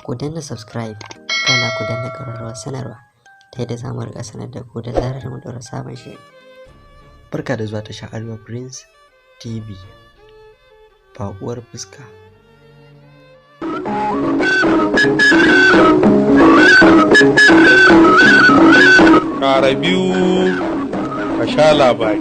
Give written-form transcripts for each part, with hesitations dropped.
Ku danna subscribe, kana ku danna ƙararrawar sanarwa ta yadda za mu riƙa sanar da ku da zarar mun ɗora sabon shiri. Barka da zuwa tashar Arewa Prince TV. Baƙuwar fuska. Ƙara biyu ka sha labari.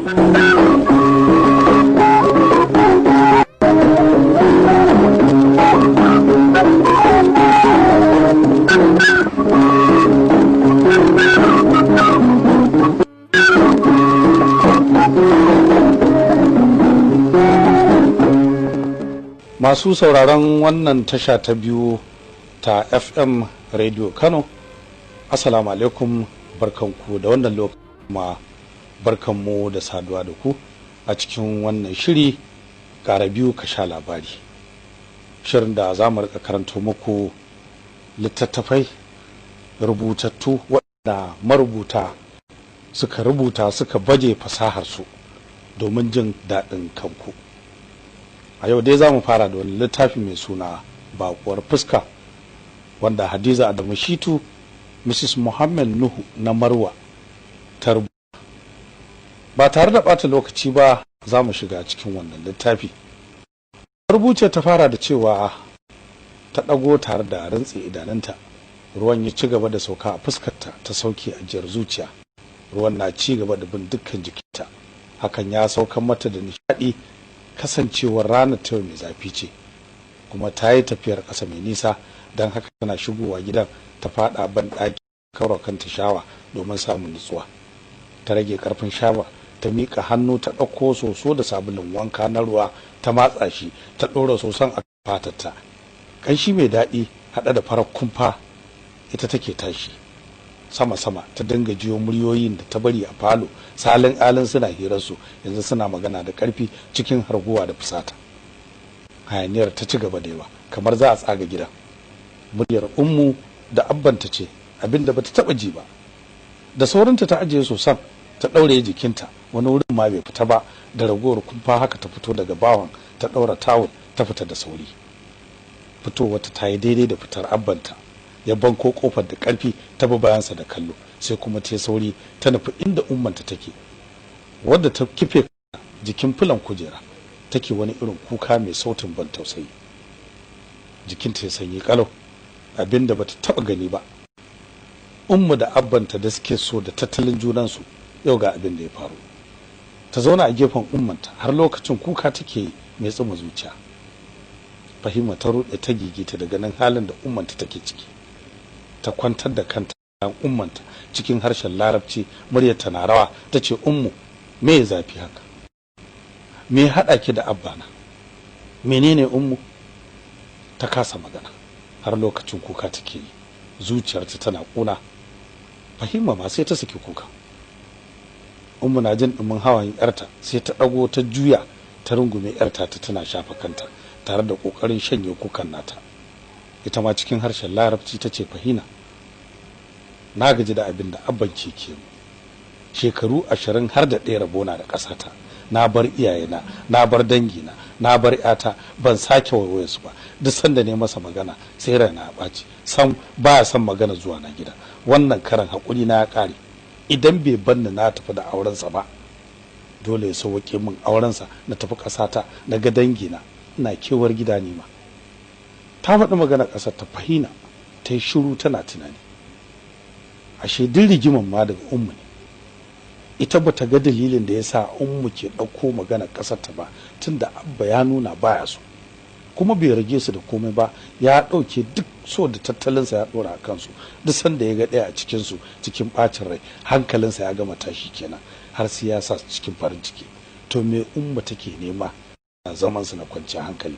Masu sauraron wannan tasha ta biyu ta FM Radio Kano, Assalamu alaikum, barkanku da wannan lokaci, kuma barkanmu da saduwa da ku a cikin wannan shiri ƙara biyu ka sha labari. Shirin da za mu rika karanto muku littattafai rubutattu waɗanda marubuta suka rubuta suka baje fasaharsu domin jin daɗin kanku. A yau dai za mu fara da wani littafi mai suna Baƙuwar Fuska, wanda Hadiza Adamu Shitu, Mrs. Muhammad Nuhu na Marwa ta rubuta. Ba tare da ɓata lokaci ba, za mu shiga cikin wannan littafi. Rubuce ta fara da cewa ta ɗago tare da rantse idanunta. Ruwan ya ci gaba da sauka a fuskarta, ta sauke ajiyar zuciya. Ruwan na ci gaba da bin dukkan jikinta. Hakan ya saukan mata da nishaɗi, kasancewar ranar ta mai zafi ce, kuma ta yi tafiyar ƙasa mai nisa, don haka tana shigowa gidan ta faɗa ban ɗaki kaura kanta shawa domin samun nutsuwa. Ta rage ƙarfin shawa, ta miƙa hannu ta ɗauko soso da sabulun wanka na ruwa, ta matsa shi, ta ɗora soson a fatarta. Ƙanshi mai daɗi haɗe da farar kumfa ita take tashi sama-sama. Ta dinga jiyo muryoyin da ta bari a falo, salin alin suna hirarsu, yanzu suna magana da ƙarfi cikin harguwa da fusata. Hayaniyar ta ci gaba da yawa kamar za a tsaga gidan. Muryar Ummu da abbanta ce, abinda bata taba ji ba. Da saurinta ta ajiye sosan, ta ɗaure jikinta, wani wurin ma bai fita ba da ragowar kumfa. Haka ta fito daga bawan, ta ɗaura tawul, ta fita da sauri. Fitowarta ta yi daidai da fitar abbanta. Ya banko kofar da ƙarfi, ta bi bayansa da kallo, sai kuma ta sauri ta nufi inda ummanta take, wadda ta kife jikin filan kujera take wani irin kuka mai sautin ban tausayi. Jikinta ya sanyi kalau, abinda bata taba gani ba. Ummu da abbanta da suke so da tattalin junansu, yau ga abin da ya faru. Ta zauna a gefen ummanta, har lokacin kuka take mai tsuma zuciya. Fahima ta ruɗe, ta gigita daga nan halin da ummanta take ciki. Ta kwantar da kanta ummanta cikin harshen Larabci, muryar ta na rawa, ta ce, "Ummu, me ya zafi haka? Me ya haɗa ki da abbana? Menene, Ummu?" Ta kasa magana, har lokacin kuka take yi, zuciyarta tana ƙuna. Fahima ma sai ta saki kuka. Ummu na jin ɗumin hawayen yarta, sai ta ɗago, ta juya, ta rungume yarta ta, tana shafa kanta tare da ƙoƙarin shanye kukan nata. Ita ma cikin harshen Larabci ta ce, "Fahina, na gaji da abin da abban ke ke mu. Shekaru 21 rabona da ƙasata. Na bar iyayena, na bar dangina, na bar yata, ban sake waiwaye su ba. Duk sanda ne masa magana sai raina ya ɓaci, sam baya son magana zuwa na gida. Wannan karan haƙuri na ya ƙare. Idan bai banni na tafi da aurensa ba, dole ya sauwaƙe min aurensa na tafi ƙasata na ga dangina, ina kewar gida ne ma." Ta faɗi magana ƙasar ta. Fahina ta yi shiru tana tunani. Ashe duk rigiman ma daga Ummu ne. Ita bata ga dalilin da yasa Ummu ke ɗauko magana ƙasar ta ba, tunda Abba ya nuna baya so, kuma bai rage su da komai ba. Ya ɗauke duk so da tattalinsa ya ɗora a kansu. Duk sanda ya ga ɗaya a cikinsu cikin ɓacin rai, hankalinsa ya gama tashi kenan, har sai ya sa su cikin farin ciki. To me Ummu take nema a zaman su na kwanciyar hankali?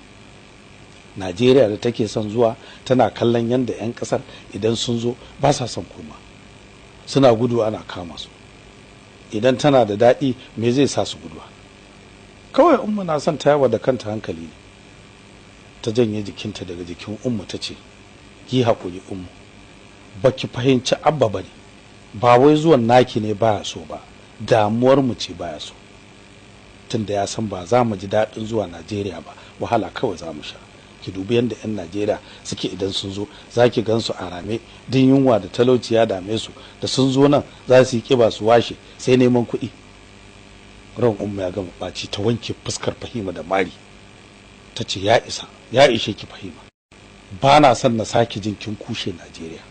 Najeriya da take son zuwa, tana kallon yadda 'yan kasar idan sun zo ba sa son koma, suna gudu ana kama su. Idan tana da daɗi, me zai sa su guduwa? Kawai Ummu na son ta yawa da kanta hankali ne. Ta janye jikinta daga jikin Ummu, ta ce, "Ki haƙuri Ummu, baki fahimci Abba bane. Ba wai zuwan naki ne baya so ba, damuwar mu ce baya so, tunda ya san ba za mu ji daɗin zuwa Najeriya ba, wahala kawai za mu sha. Ki dubi yanda 'yan Najeriya suke idan sun zo, zaki gansu a rame, din yunwa da talauci ya dame su, da sun zo nan za su yi kiba su washe sai neman kuɗi. Ran Umma ya gama ɓaci, ta wanke fuskar Fahima da mari, ta ce ya isa, ya ishe ki Fahima, ba na son na sake jin kin kushe Najeriya.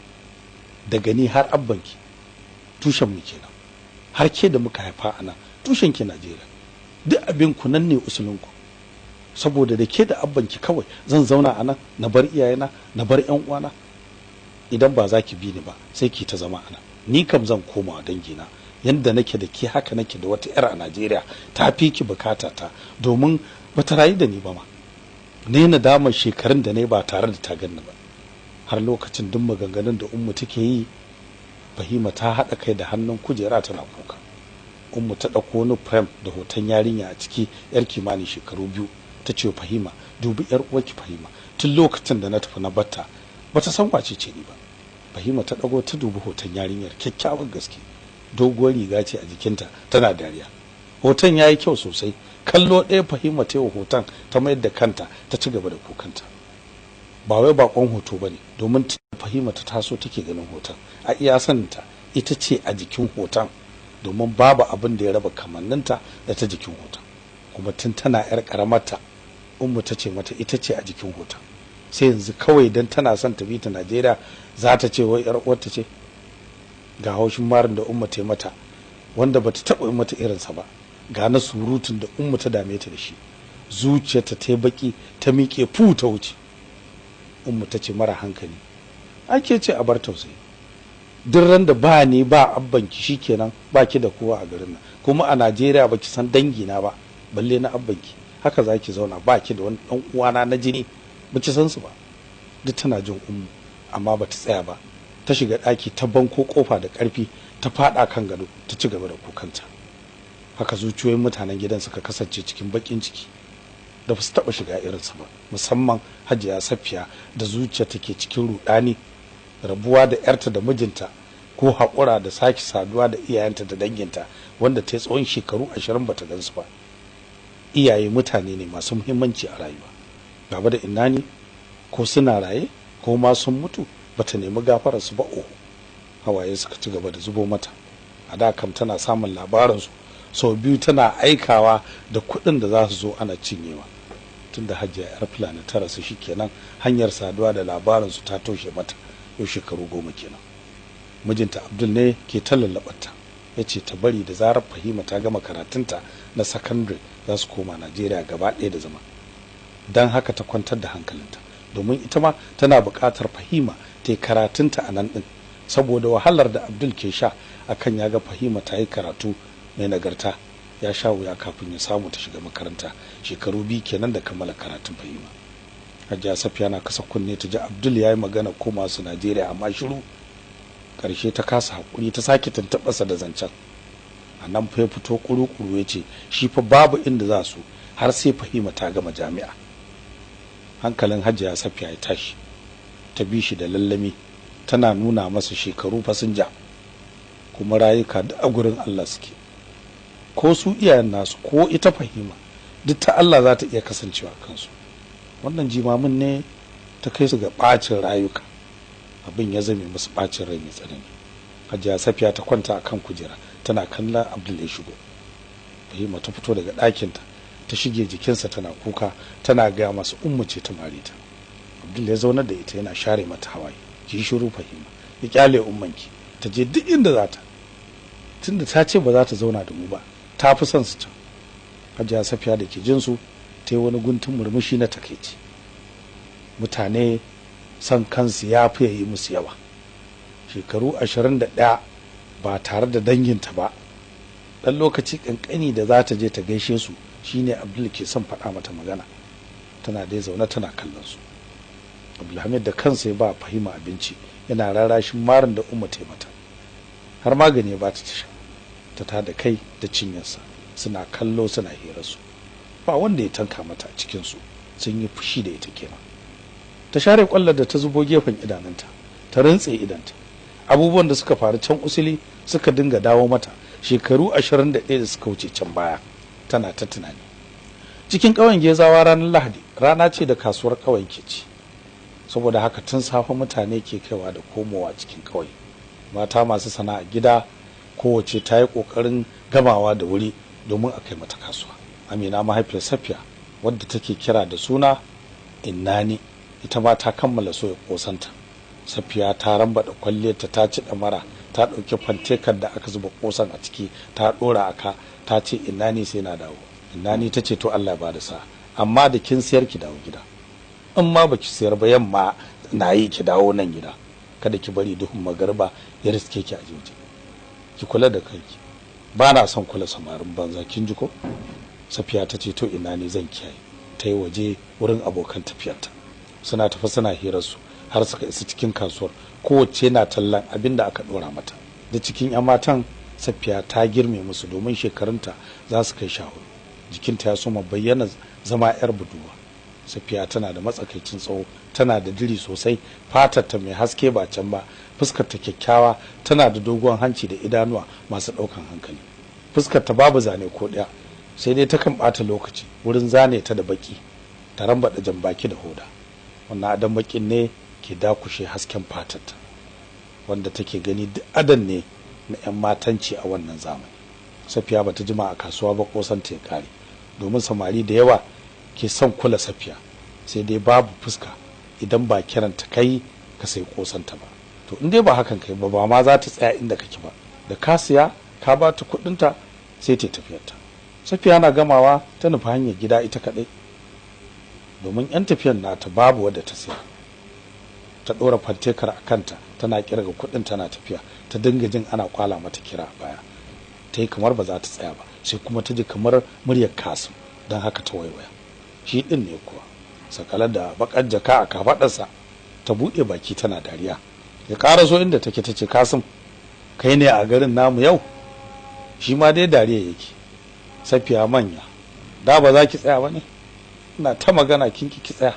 Daga ni har abbanki tushen mu kenan, har ke da muka haifa a nan tushen ki Najeriya, duk abin ku nan ne usulin ku. Saboda da ke da abbanki kawai zan zauna a nan, na bar iyayena, na bar ƴan uwana. Idan ba za ki bi ni ba sai ki ta zama a nan, ni kam zan koma dangina. Yanda nake da ke haka nake da wata 'yar a Najeriya, ta fi ki bukata ta, domin bata rayu da ni ba ma. Ne nadamar shekarun da ne ba tare da ta ganni ba. Har lokacin duk maganganun da Ummu take yi, Fahima ta haɗa kai da hannun kujera tana kuka. Ummu ta ɗauko wani frame da hoton yarinya a ciki, yar kimanin shekaru 2, ta ce Fahima, dubi yar uwarki Fahima, tun lokacin da na tafi na batta bata san wace ce ni ba. Fahima ta ɗago ta dubi hoton yarinyar, kyakkyawar gaske, doguwar riga ce a jikinta, tana dariya. Hoton yayi kyau sosai. Kallo ɗaya Fahima ta yi hoton, ta mayar da kanta ta ci gaba da kukanta. Ba wai bakon hoto bane, domin Fahima ta taso take ganin hoton, a iya saninta ita ce a jikin hoton, domin babu abin da ya raba kamanninta da ta jikin hoton. Kuma tun tana yar karamarta Ummu ta ce mata ita ce a jikin hoton. Sai yanzu kawai dan tana son ta bi ta Najeriya za ta ce wai yar uwarta ce. Ga haushin marin da Ummu ta yi mata wanda bata taɓa yi mata irinsa ba, ga na surutun da Ummu ta dame ta da shi. Zuciyarta ta baki, ta miƙe fu ta wuce. Ummu ta ce mara hankali, ake ce a bar tausayi, duk ran da ba ni ba abbanki shikenan, baki da kowa a garin nan, kuma a Najeriya baki san dangi na ba balle na abbanki, haka zaki zauna baki da wani dan uwana na jini, baki san su ba. Duk tana jin Ummu amma bata tsaya ba, ta shiga daki ta banko kofa da karfi, ta fada kan gado ta ci gaba da kukanta. Haka zuciyoyin mutanen gidan suka kasance cikin bakin ciki da basu taba shiga irinsa ba, musamman Hajiya Safiya da zuciya take cikin rudani, rabuwa da yarta da mijinta ko haƙura da sake saduwa da iyayenta da danginta wanda ta yi tsawon shekaru 20 bata gansu ba. Iyaye mutane ne masu muhimmanci a rayuwa. Baba da inna ne ko suna raye ko ma sun mutu bata nemi gafarar su ba. Oho, hawaye suka ci gaba da zubo mata. A da kam tana samun labarin su sau 2, tana aikawa da kuɗin da za su zo ana cinyewa. Tunda Hajiya yar Fulani ta rasu shikenan hanyar saduwa da labarin su ta toshe mata, yau shekaru 10 kenan. Mijinta Abdul ne ke ta lallabarta, yace ta bari da zarar Fahima ta gama karatunta na secondary za su koma Najeriya gaba ɗaya da zama. Dan haka ta kwantar da hankalinta, domin ita ma tana buƙatar Fahima ta yi karatunta a nan ɗin, saboda wahalar da Abdul ke sha akan ya ga Fahima ta yi karatu mai nagarta. Ya sha wuya kafin ya samu ta shiga makaranta, shekaru 2 kenan da kammala karatun Fahima. Hajiya Safiya na kasa kunne ta ji Abdul yayi magana koma su Najeriya, amma shiru. Karshe ta kasa hakuri ta sake tuntubarsa da zancen. A nan fa ya fito kuru-kuru ya ce shi fa babu inda za su har sai Fahima ta gama jami'a. Hankalin Hajiya Safiya ya tashi, ta bi shi da lallami, tana nuna masa shekaru fasinja kuma rayuka da a gurin Allah suke, ko su iyayen nasu ko ita Fahima duk ta Allah za ta iya kasancewa kansu. Wannan jimamin ne ta kai su ga bacin rayuka, abin ya zame musu bacin rai mai tsanani. Hajiya Safiya ta kwanta akan kujera tana kallon Abdul ya shigo. Fahima ta fito daga ɗakinta ta shige jikinsa tana kuka, tana gaya masa Ummu ce ta mare ta. Abdul ya zaunar da ita yana share mata hawaye. Ki shiru Fahima, ki kyale ummanki ta je duk inda za ta, tunda ta ce ba za ta zauna da mu ba, ta fi son su can. Hajiya Safiya da ke jin su ta yi wani guntun murmushi na takeici. Mutane son kansu ya fiye yi musu yawa. Shekaru 21 ba tare da danginta ba, dan lokaci kankani da za ta je ta gaishe su shine Abdul ke son faɗa mata magana. Tana dai zaune tana kallon su. Abdulhamid da kansa ya ba Fahima abinci, yana rarashin marin da Umma ta mata, har magani ya ba ta sha. Ta tada kai da cinyarsa suna kallo suna hirarsu, ba wanda ya tanka mata a cikin su, sun yi fushi da ita kenan. Ta share kwallar da ta zubo gefen idanunta, ta rintse idanta. Abubuwan da suka faru can usuli suka dinga dawo mata shekaru 21 da suka wuce can baya. Tana ta tunani. Cikin ƙauyen Gezawa ranar Lahadi rana ce da kasuwar ƙauyen ke ci. Saboda haka tun safe mutane ke kaiwa da komowa cikin ƙauye. Mata masu sana'a gida kowace ta yi ƙoƙarin gamawa da wuri domin a kai mata kasuwa. Amina mahaifiyar Safiya wadda take kira da suna Innani ita ma ta kammala soya kosanta. Safiya ta rambaɗa kwalliyarta, ta ci ɗamara, ta ɗauki fantekar da aka zuba kosan a ciki ta ɗora a ka, ta ce Innani sai na dawo. Innani ta ce to Allah ba da sa, amma da kin siyar ki dawo gida, in ma baki siyar ba yamma na yi ki dawo nan gida, kada ki bari duhun magarba ya riske ki a jeje, ki kula da kanki, ba na son kula samarin banza, kin ji ko? Safiya ta ce to Innani zan kiyaye. Ta yi waje wurin abokan tafiyarta, suna tafi suna hirarsu har suka isa cikin kasuwar. Kowace na tallan abin da aka dora mata. Da cikin yan matan Safiya ta girme musu domin shekarunta za su kai 14. Jikinta ya soma bayyana zama yar budurwa. Safiya tana da matsakaicin tsawo, tana da diri sosai, fatar ta mai haske ba can ba, fuskar ta kyakkyawa, tana da dogon hanci da idanuwa masu daukan hankali. Fuskar ta babu zane ko daya, sai dai takan bata lokaci wurin zane ta da baki, ta rambaɗa jambaki da hoda. Wannan adon bakin ne ke dakushe hasken fatarta, wanda take gani duk adan ne na yan matanci a wannan zamani. Safiya bata jima a kasuwa ba kosanta ya kare, domin samari da yawa ke son kula Safiya, sai dai babu fuska idan ba kiranta kai ka sai kosanta ba. To in dai ba hakan kai ba, ba ma za ta tsaya inda kake ba, da ka siya ka ba ta kuɗinta sai ta tafiyarta. Safiya na gamawa ta nufi hanyar gida ita kaɗai, domin yan tafiyar nata babu wadda ta siya. Ta ɗora fantekar a kanta tana kirga kuɗin tana tafiya, ta dinga jin ana kwala mata kira a baya. Ta yi kamar ba za ta tsaya ba, sai kuma ta ji kamar muryar Kasim, don haka ta waiwaya. Shi ɗin ne kuwa, sakalar da bakar jaka a kafaɗarsa. Ta buɗe baki tana dariya. Ya ƙaraso inda take ta ce Kasim, kai ne a garin namu yau? Shi ma dai dariya yake. Safiya manya, da ba za ki tsaya ba ne? Ina ta magana kin ki tsaya.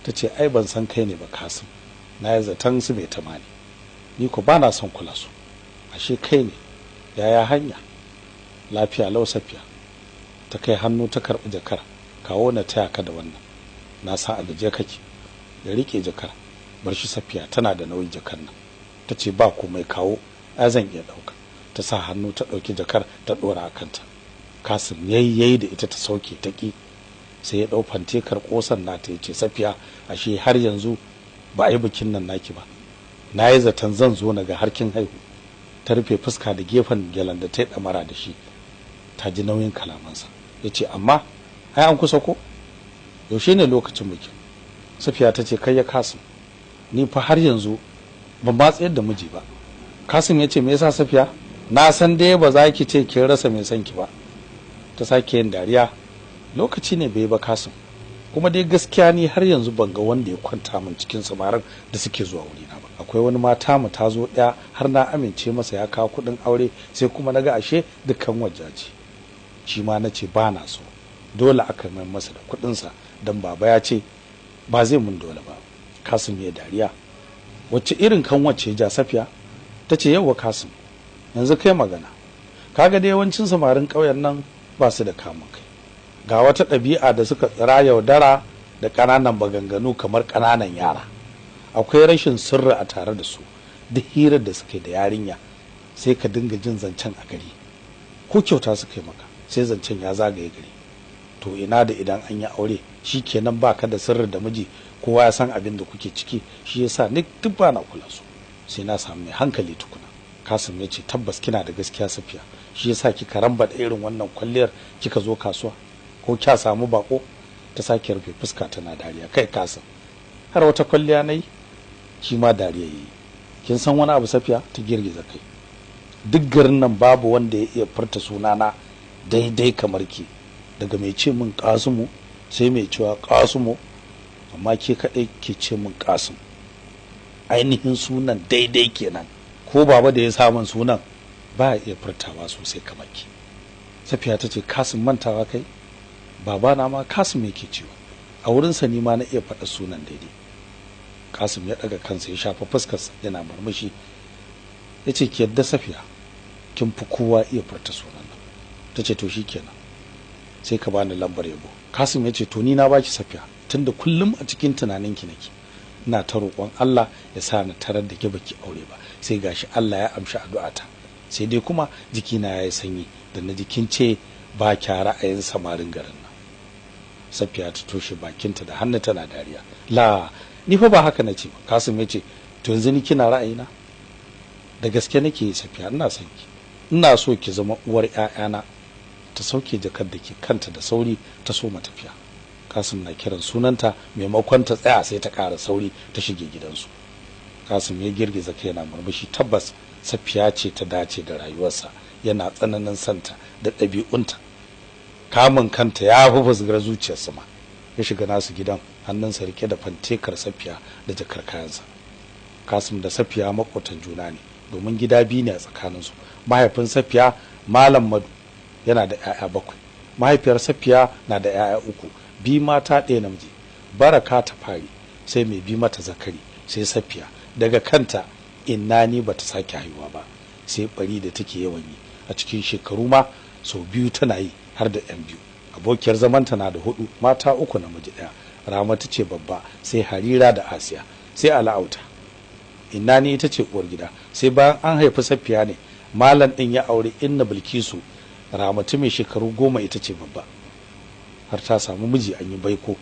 Ta ce ai ban san kai ne ba Kasim, na yi zaton su mai tamani, ni ko ba na son kula su, ashe kai ne. Yaya hanya? Lafiya lau Safiya. Ta kai hannu ta karɓi jakar. Kawo na taya ka da wannan, na san a gaje kake. Ya rike jakar. Bar shi Safiya, tana da nauyin jakar nan. Ta ce ba komai, kawo, ai zan iya ɗauka. Ta sa hannu ta ɗauki jakar ta ɗora a kanta. Kasim yayi yayi da ita ta sauke ta ki, sai ya ɗau fantekar ƙosan nata ya ce Safiya, ashe har yanzu ba a yi bikin nan naki ba, na yi zaton zan zo na ga har kin haihu. Ta rufe fuska da gefen gyalan da ta yi ɗamara da shi, ta ji nauyin kalamansa. Ya ce amma ai an kusa ko? Yaushe ne lokacin bikin? Safiya ta ce kai ya Kasim, ni fa har yanzu ban ma tsayar da miji ba. Kasim ya ce me yasa Safiya? Na san dai ba za ki ce kin rasa mai son ki ba. Ta sake yin dariya. Lokaci ne bai ba Kasim, kuma dai gaskiya ni har yanzu ban ga wanda ya kwanta min cikin samarin da suke zuwa wurina ba. Akwai wani mata mu ta zo ɗaya har na amince masa ya kawo kuɗin aure, sai kuma naga ashe dukkan wajaje. Shi ma na ce ba na so, dole aka mai masa da kuɗinsa don baba ya ce ba zai mun dole ba. Kasim ya dariya. Wacce irin kan wacce ja Safiya? Ta ce yauwa Kasim, yanzu kai magana. Kaga da yawancin samarin ƙauyen nan ba su da kamun kai, ga wata ɗabi'a da suka tsira yaudara da ƙananan maganganu kamar ƙananan yara. Akwai rashin sirri a tare da su, duk hirar da suke da yarinya sai ka dinga jin zancen a gari, ko kyauta suka yi maka sai zancen ya zagaye gari. To ina da idan an yi aure shikenan baka da sirri da miji, kowa ya san abin da kuke ciki. Shi yasa ni duk ba na kula su, sai na samu mai hankali tukuna. Kasim ya ce tabbas kina da gaskiya Safiya, shi yasa kika rambaɗa irin wannan kwalliyar kika zo kasuwa, ko kya samu bako? Ta sake rufe fuska tana dariya. Kai Kasim, har wata kwalliya nayi? Shi ma dariya yayi. Kin san wani abu Safiya? Ta girgiza kai. Duk garin nan babu wanda ya iya furta sunana daidai kamar ki, daga mai ce min Kasimu sai mai cewa Kasimu, amma ke kadai ke ce min Kasim. Ainihin sunan daidai kenan, ko baba da ya sa min sunan ba ya iya furtawa sosai kamar ki. Safiya ta ce Kasim mantawa kai, babana ma Kasim yake cewa, a wurinsa ni ma na iya faɗa sunan daidai. Kasim ya ɗaga kansa ya shafa fuskarsa yana murmushi. Ya ce ki yadda Safiya, kin fi kowa iya furta sunan nan. Ta ce to shikenan. Sai ka bani lambar yabo. Kasim ya ce to ni na baki Safiya, tunda kullum a cikin tunaninki nake. Ina ta roƙon Allah ya sa na tarar da ke baki aure ba, sai gashi Allah ya amshi addu'ata. Sai dai kuma jikina yayi sanyi da na jikin ce ba kya ra'ayin samarin garin nan. Safiya ta toshe bakinta da hannu tana dariya. La, ni fa ba haka nace ba. Kasim ya ce to yanzu ni kina ra'ayina? Da gaske nake Safiya, ina son ki. Ina so ki zama uwar ƴaƴana. Ta sauke jakar da ke kanta da sauri ta soma tafiya. Kasim na kiran sunanta, maimakon ta tsaya sai ta ƙara sauri ta shige gidansu. Kasim ya girgiza kai yana murmushi. Tabbas Safiya ce ta dace da rayuwarsa, yana tsananin santa da ɗabi'unta. Kamun kanta ya fi fusgar zuciyarsa ma. Ya shiga nasu gidan, hannunsa rike da fantekar Safiya da jakar kayansa. Kasim da Safiya makotan juna ne, domin gida biyu ne a tsakaninsu. Mahaifin Safiya Malam Madu yana da 'ya'ya 7. Mahaifiyar Safiya na da 'ya'ya 3, bi mata ɗaya namiji. Baraka ta fari, sai mai bi mata Zakari, sai Safiya. Daga kanta Innani bata sake haihuwa ba, sai bari da take yawan yi. A cikin shekaru ma sau 2 tana yi, har da 'yan 2. Abokiyar zamanta na da 4, mata 3 namiji 1. Ramatu ce babba, sai Harira da Asiya, sai Ala'auta. Innani ita ce uwar gida. Sai bayan an haifi Safiya ne malam ɗin ya aure Inna Bilkisu. Ramatu mai shekaru 10 ita ce babba. Har ta samu miji an yi baiko.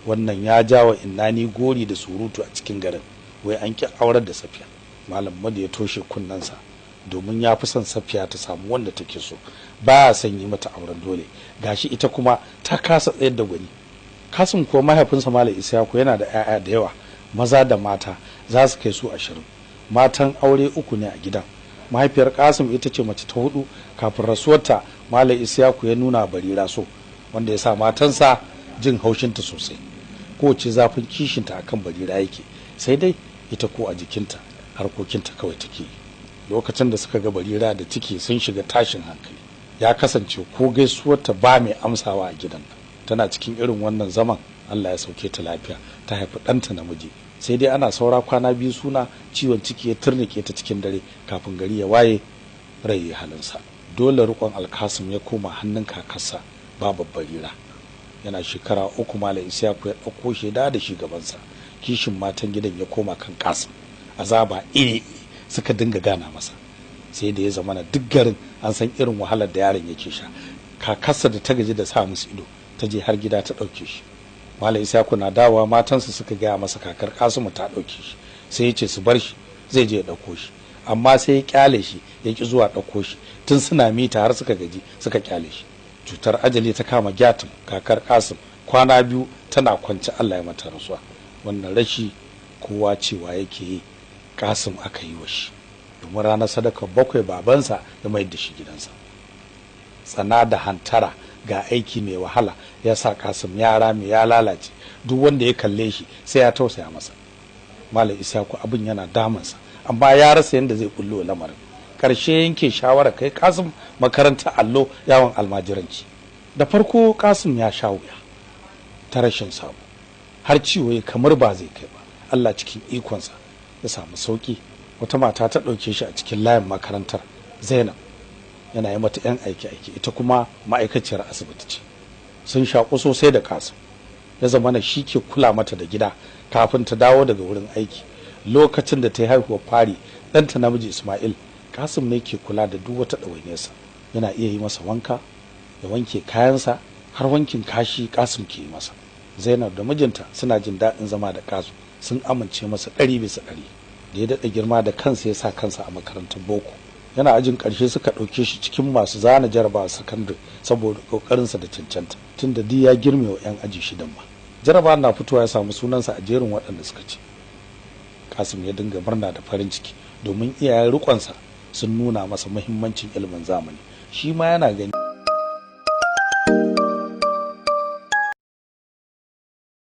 Wannan ya jawa Innani gori da surutu a cikin garin, wai an ki aurar da Safiya. Malam Madu ya toshe kunnensa, domin ya fi son Safiya ta samu wanda take so, baya son yi mata auren dole. Gashi ita kuma ta kasa tsayar da gwani. Kasim kuwa mahaifinsa Malam Isiyaku yana da 'ya'ya da yawa, maza da mata, za su kai su 20. Matan aure 3 ne a gidan. Mahaifiyar Kasim ita ce mace ta 4. Kafin rasuwarta Malam Isiyaku ya nuna Barira so, wanda ya sa matansa jin haushinta sosai. Kowace zafin kishinta akan Barira yake, sai dai ita ko a jikinta harkokinta kawai take yi. Lokacin da suka ga Barira da ciki sun shiga tashin hankali. Ya kasance ko gaisuwarta ba mai amsawa a gidan nan. Tana cikin irin wannan zaman Allah ya sauke ta lafiya, ta haifi ɗanta namiji. Sai dai ana saura kwana 2 suna, ciwon ciki ya turnike ta cikin dare. Kafin gari ya waye rai ya halinsa. Dole riƙon Alkasim ya koma hannun kakarsa Baba Barira. Yana shekara 3 Malam Isiyaku ya ɗauko shi da shi gabansa. Kishin matan gidan ya koma kan Kasim. Azaba iri suka dinga gana masa. Sai da ya zamana duk garin an san irin wahalar da yaron yake sha. Kakarsa da ta gaji da sa musu ido, ta je har gida ta ɗauke shi. Malam Isiyaku na dawowa, matansa suka gaya masa kakar Kasimu ta ɗauke shi. Sai ya ce su bar shi, zai je ya ɗauko shi. Amma sai ya kyale shi, ya ki zuwa ɗauko shi. Tun suna mita har suka gaji suka kyale shi. Cutar ajali ta kama Gyatum, kakar Kasim. Kwana 2 tana kwance, Allah ya mata rasuwa. Wannan rashi kowa cewa yake yi Kasim aka yi wa shi, domin ranar sadaka 7 babansa ya mayar da shi gidansa. Tsana da hantara ga aiki mai wahala ya sa Kasim yara mai ya lalace. Duk wanda ya kalle shi sai ya tausaya masa. Malam Isiyaku abin yana damunsa, amma ya rasa yadda zai kullo lamarin. Karshe yanke shawara kai Kasim makaranta allo yawon almajiranci. Da farko Kasim ya sha wuya ta rashin sabo, har ciwo ya kamar ba zai kai ba. Allah cikin ikonsa ya samu sauki. Wata mata ta ɗauke shi a cikin layin makarantar, Zainab. Yana yi mata 'yan aiki-aiki, ita kuma ma'aikaciyar asibiti ce. Sun shaƙu sosai da Kasim. Ya zama na shi ke kula mata da gida kafin ta dawo daga wurin aiki. Lokacin da ta yi haihuwar fari, ɗanta namiji Ismail, Kasim ne ke kula da duk wata ɗawainiyarsa. Yana iya yi masa wanka, ya wanke kayansa, har wankin kashi Kasim ke yi masa. Zainab da mijinta suna jin daɗin zama da Kasim, sun amince masa 100%. Da ya daɗa girma da kansa ya sa kansa a makarantar boko. Yana ajin ƙarshe suka ɗauke shi cikin masu zana jarabawa sakandare saboda ƙoƙarinsa da cancanta, tunda duk ya girme wa 'yan aji 6 ma. Jarabawa na fitowa ya samu sunansa a jerin waɗanda suka ci. Kasim ya dinga murna da farin ciki, domin iyayen riƙonsa sun nuna masa muhimmancin ilimin zamani. Shi ma yana gani.